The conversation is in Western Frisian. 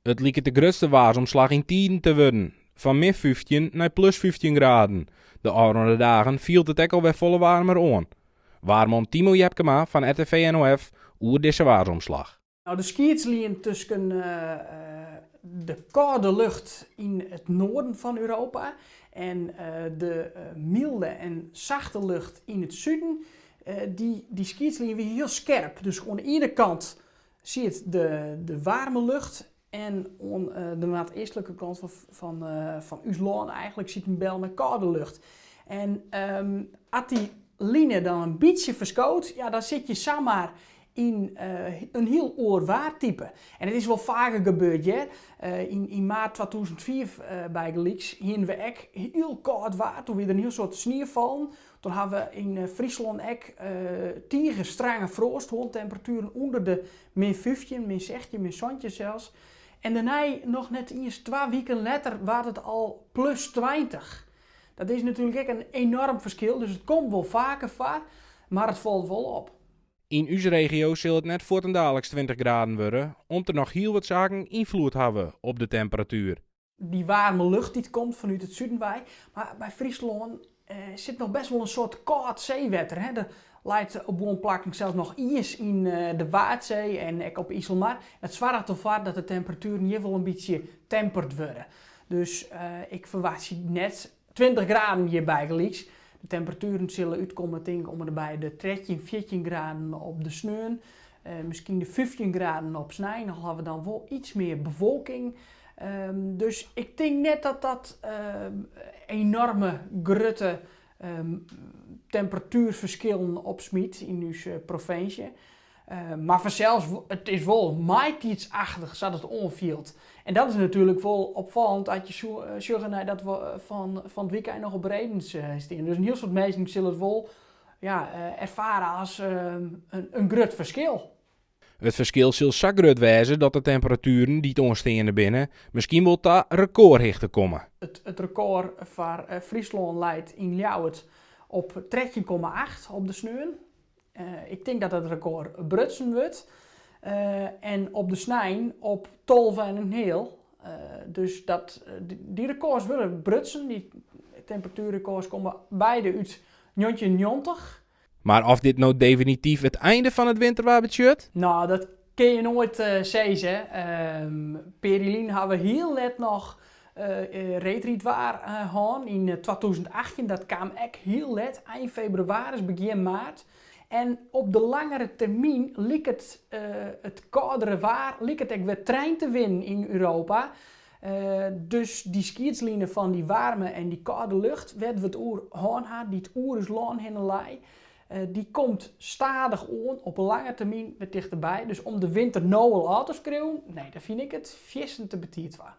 It liket de grutste waarsomslach yn tiden te wurden, fan min 15 nei plus 15 graden. De ôfrûne dagen fielt it ek alwer folle waarmer oan. Waarman Timo Jepkema fan RTV NOF oer dizze waarsomslach. No, de skiedslinen tusken de kâlde lucht yn it noarden fan Europa en de mylde en sachte lucht yn it suden, dy skiedslinen wie hiel skerp. Dus oan de iene kant siet de waarme lucht en oan de noardeastlike kant fan ús lân eigentlik siet in bel mei kâlde lucht. En as dy line dan in bytsje ferskoot, ja, dan sit je samar yn in hiel oar waartype. En it is wol faker gebeurd hear. Yn maart 2005 bygelyks hiene we ek hiel kâld waar. Toen wie der in hiel soad snie fallen. Toen ha we yn Fryslân ek tige strange froast hân, temperatueren ûnder de min 15, min 16, min 17 sels. En dêrnei, noch net iens twa wiken letter, waard it al plus 20. Dat is natuerlik ek in enoarm ferskil, dus it komt wol faker foar, mar it falt wol op. Yn ús regio sil it net fuortendaliks 20 graden wurde, om't der noch hiel wat saken ynfloed hawwe op de temperatuer. Dy waarme lucht dy't komt fanút it suden wei, mar by Fryslân sit noch best wol in soad kâld seewetter. Hè. Der leit op guon plakken sels noch iis yn de Waadsee en ek op Iselmar. Dat soarget derfoar dat de temperatueren hjir wol in bytsje temperd wurde. Dus ik ferwachtsje net 20 graden hjir bygelyks. De temperatueren sille útkomme tink ik om en by de 13, 14 graden op de sneon. Miskien de 15 graden op snein, al hawwe we dan wol iets mear bewolking. Dus ik tink net dat dat enoarme grutte temperatuerferskillen opsmyt yn ús provinsje. Mar fansels, it is wol maitiidsachtich sa't it oanfielt. En dat is natuerlik wol opfallend as je sjogge nei dat we fan it wykein noch op redens stean. Dus in hiel soad minsken sille it wol ja, erfare as in grut ferskil. It ferskil sil sa grut wêze dat de temperatueren dy't oansteande binne miskien wol ta rekôrhichte komme. It rekôr foar Fryslân leit yn Ljouwert op 13,8 op de sneon. Ik tink dat dat rekôr brutsen wurdt. En op de snein op 12 en in heal. Dus dat, dy rekôrs wurde brutsen. Dy temperatuerrekôrs komme beide út 1990. Mar oft dit no definityf it einde fan it winterwaar betsjut? No, dat kinne je noait sizze. In pear jier lyn hawwe we hiel let noch reedrydwaar hân yn 2018. Dat kaam ek hiel let, ein febrewaris, begjin maart. En op de langere termyn liket it kâldere waar liket ek wer terrein te winnen yn Europa. Dus dy skiedsline fan dy waarme en dy kâlde lucht, wêr't we it oer hân ha, dy't oer ús lân hinne lei, dy komt stadich oan op 'e lange termyn wer tichterby. Dus om de winter no al ôf te skriuwen, nee, dêr fyn ik it fierstente betiid foar.